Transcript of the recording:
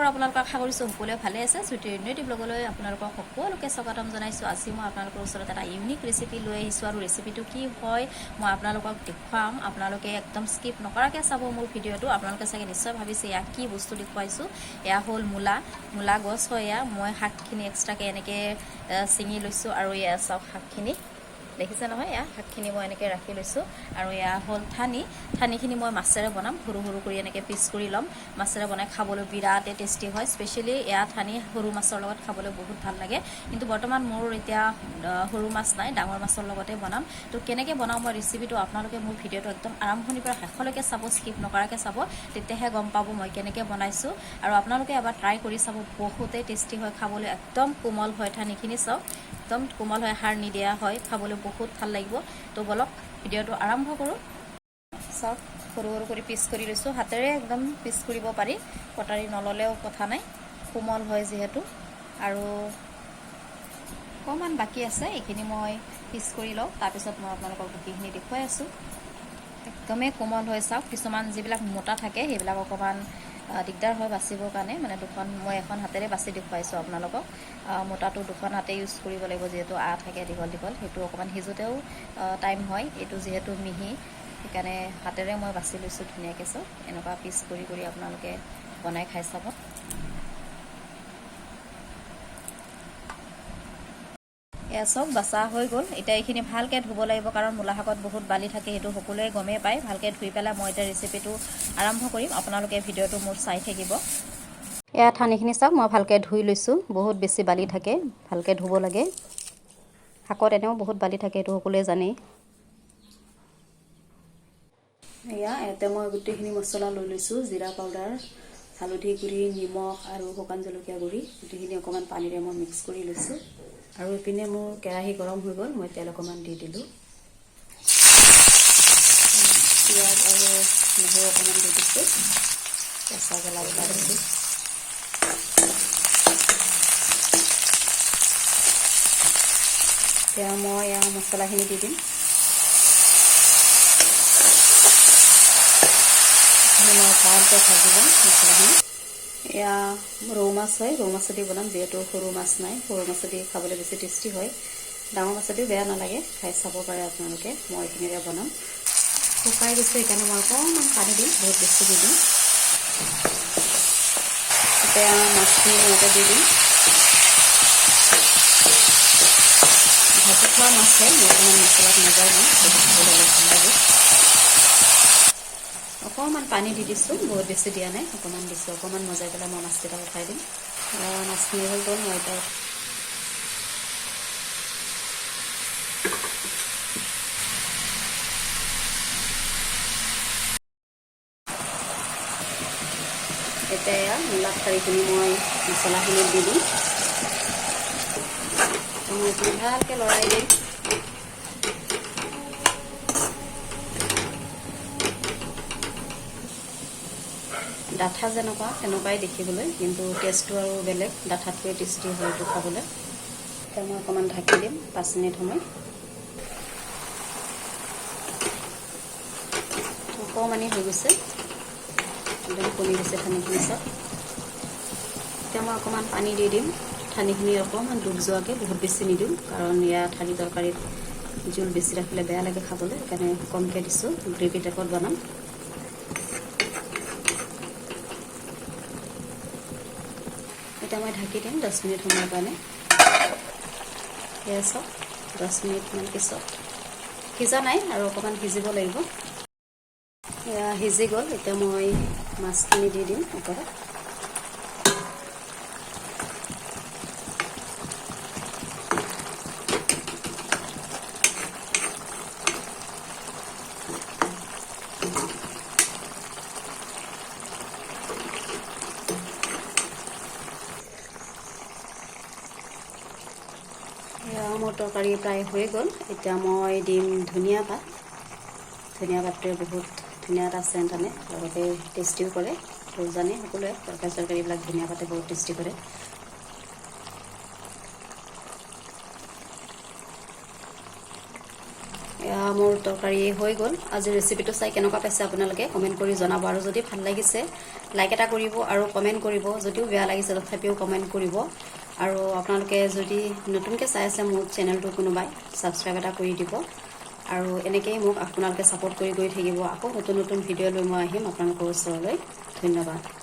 আপোনালোকক আশা কৰিছোঁ সকলোৱে ভালে আছে। ছুটিৰ ইউনিটি ব্লগলৈ আপোনালোকক সকলোকে স্বাগতম জনাইছোঁ। আজি মই আপোনালোকৰ ওচৰত এটা ইউনিক ৰেচিপি লৈ আহিছোঁ আৰু ৰেচিপিটো কি হয় মই আপোনালোকক দেখুৱাম। আপোনালোকে একদম স্কিপ নকৰাকৈ চাব মোৰ ভিডিঅ'টো। আপোনালোকে চাগে নিশ্চয় ভাবিছে এয়া কি বস্তু দেখুৱাইছোঁ। এয়া হ'ল মূলা, মূলা গছ হয় এয়া। মই শাকখিনি এক্সট্ৰাকৈ এনেকৈ ছিঙি লৈছোঁ আৰু এয়া চাওক, শাকখিনি দেখিছে নহয়? এয়া শাকখিনি মই এনেকৈ ৰাখি লৈছোঁ আৰু এয়া হ'ল ঠানি। ঠানিখিনি মই মাছেৰে বনাম। সৰু সৰু কৰি এনেকৈ পিচ কৰি ল'ম। মাছেৰে বনাই খাবলৈ বিৰাটেই টেষ্টি হয়। স্পেচিয়েলি এয়া ঠানি সৰু মাছৰ লগত খাবলৈ বহুত ভাল লাগে। কিন্তু বৰ্তমান মোৰ এতিয়া সৰু মাছ নাই, ডাঙৰ মাছৰ লগতে বনাম। তো কেনেকৈ বনাওঁ মই ৰেচিপিটো, আপোনালোকে মোৰ ভিডিঅ'টো একদম আৰম্ভণিৰ পৰা শেষলৈকে চাব, স্কিপ নকৰাকৈ চাব, তেতিয়াহে গম পাব মই কেনেকৈ বনাইছোঁ। আৰু আপোনালোকে এবাৰ ট্ৰাই কৰি চাব, বহুতেই টেষ্টি হয় খাবলৈ। একদম কোমল হয় ঠানিখিনি, চাওক, একদম কোমল হয়, সাৰ নিদিয়া হয়, খাবলৈ বহুত ভাল লাগিব। তো বলক, ভিডিঅ'টো আৰম্ভ কৰোঁ। চাওক, সৰু সৰু কৰি পিচ কৰি লৈছোঁ। হাতেৰে একদম পিচ কৰিব পাৰি, কটাৰী নল'লেও কথা নাই, কোমল হয় যিহেতু। আৰু অকণমান বাকী আছে, এইখিনি মই পিচ কৰি লওঁ, তাৰপিছত মই আপোনালোকক বাকীখিনি দেখুৱাই আছোঁ। একদমেই কোমল হয় চাওক। কিছুমান যিবিলাক মোটা থাকে, সেইবিলাক অকণমান দিগদাৰ হয় বাচিবৰ কাৰণে। মানে দুখন, মই এখন হাতেৰে বাচি দেখুৱাইছোঁ আপোনালোকক। মোটাটো দুখন হাতে ইউজ কৰিব লাগিব, যিহেতু আঁহ থাকে দীঘল দীঘল, সেইটো অকণমান সিজোতেও টাইম হয়। এইটো যিহেতু মিহি, সেইকাৰণে হাতেৰে মই বাচি লৈছোঁ ধুনীয়াকৈ। চাওক, এনেকুৱা পিচ কৰি কৰি আপোনালোকে বনাই খাই চাব। এয়া চাওক, বাচা হৈ গ'ল। এতিয়া এইখিনি ভালকৈ ধুব লাগিব, কাৰণ মূলা শাকত বহুত বালি থাকে, সেইটো সকলোৱে গমেই পায়। ভালকৈ ধুই পেলাই মই এতিয়া ৰেচিপিটো আৰম্ভ কৰিম। আপোনালোকে ভিডিঅ'টো মোৰ চাই থাকিব। এয়া ঠানিখিনি চাওক, মই ভালকৈ ধুই লৈছোঁ। বহুত বেছি বালি থাকে, ভালকৈ ধুব লাগে। শাকত এনেও বহুত বালি থাকে, সেইটো সকলোৱে জানেই। এয়া ইয়াতে মই গোটেইখিনি মছলা লৈ লৈছোঁ, জিৰা পাউডাৰ, হালধি গুড়ি, নিমখ আৰু শুকান জলকীয়া গুড়ি। গোটেইখিনি অকণমান পানীৰে মই মিক্স কৰি লৈছোঁ। আৰু ইপিনে মোৰ কেৰাহী গৰম হৈ গ'ল, মই তেল অকণমান দি দিলোঁ। পিঁয়াজ আৰু নহৰু অকণমান দি দিছোঁ, কেঁচা জ্বলা জ্বলা দিছোঁ। এতিয়া মই এয়া মছলাখিনি দি দিম। মই ভালকৈ ভাজি ল'ম মছলাখিনি। এয়া ৰৌ মাছ হয়, ৰৌ মাছেদি বনাম, যিহেতু সৰু মাছ নাই। সৰু মাছেদি খাবলৈ বেছি টেষ্টি হয়। ডাঙৰ মাছেদিও বেয়া নালাগে, খাই চাব পাৰে আপোনালোকে। মই এইখিনিৰে বনাম। শুকাই গৈছে, সেইকাৰণে মই অকণমান পানী দিম, বহুত বেছি নিদিওঁ। এতিয়া মাছখিনি মই ইয়াতে দি দিম। ভাজি থোৱা মাছ হয়, মই অকণমান মছলাত মজাই লওঁ, সেইটো খাবলৈ অলপ ভাল লাগে। অকণমান পানী দি দিছোঁ, বহুত বেছি দিয়া নাই, অকণমান দিছোঁ। অকণমান মজাই পেলাই মই মাছকেইটা উঠাই দিম। মাছখিনি হৈ গ'ল, মই এতিয়া এতিয়া মূলা ঠাৰিখিনি মই মছলাখিনিত দি দিম। মই ভালকৈ লৰাই দিম। ডাঠা যেনেকুৱা তেনেকুৱাই দেখিবলৈ, কিন্তু টেষ্টটো আৰু বেলেগ, ডাঠাতকৈ টেষ্টি হয় এইটো খাবলৈ। এতিয়া মই অকণমান ঢাকি দিম 5 মিনিট সময়। অকণমানি হৈ গৈছে, একদম কমি গৈছে ঠানিখিনি চব। এতিয়া মই অকণমান পানী দি দিম, ঠানিখিনি অকণমান ডুব যোৱাকৈ, বহুত বেছি নিদিওঁ, কাৰণ ইয়াৰ ঠাৰি তৰকাৰীত জোল বেছি ৰাখিলে বেয়া লাগে খাবলৈ, সেইকাৰণে কমকৈ দিছোঁ। গ্ৰেভি টাইপত বনাম। এতিয়া মই ঢাকি দিম 10 মিনিট সময়ৰ কাৰণে। সেয়া চাওক, 10 মিনিটমান পিছত, সিজা নাই, আৰু অকণমান সিজিব লাগিব। এয়া সিজি গ'ল। এতিয়া মই মাছখিনি দি দিম ওপৰত। এয়া মোৰ তৰকাৰী প্ৰায় হৈ গ'ল। এতিয়া মই দিম ধনিয়া পাত। ধনিয়া পাতটোৱে বহুত ধুনীয়া এটা চেণ্ট আনে, লগতে টেষ্টিও কৰে। তো জানে সকলোৱে, তৰকাৰী চৰকাৰীবিলাক ধনিয়া পাতে বহুত টেষ্টি কৰে। এয়া মোৰ তৰকাৰী হৈ গ'ল। আজিৰ ৰেচিপিটো চাই কেনেকুৱা পাইছে আপোনালোকে কমেণ্ট কৰি জনাব আৰু যদি ভাল লাগিছে লাইক এটা কৰিব আৰু কমেণ্ট কৰিব। যদিও বেয়া লাগিছে, তথাপিও কমেণ্ট কৰিব। আৰু আপোনালোকে যদি নতুনকৈ চাই আছে মোৰ চেনেলটো কোনোবাই, ছাবস্ক্ৰাইব এটা কৰি দিব আৰু এনেকেই মোক আপোনালোকে ছাপোৰ্ট কৰি গৈ থাকিব। আকৌ নতুন নতুন ভিডিঅ' লৈ মই আহিম আপোনালোকৰ ওচৰলৈ। ধন্যবাদ।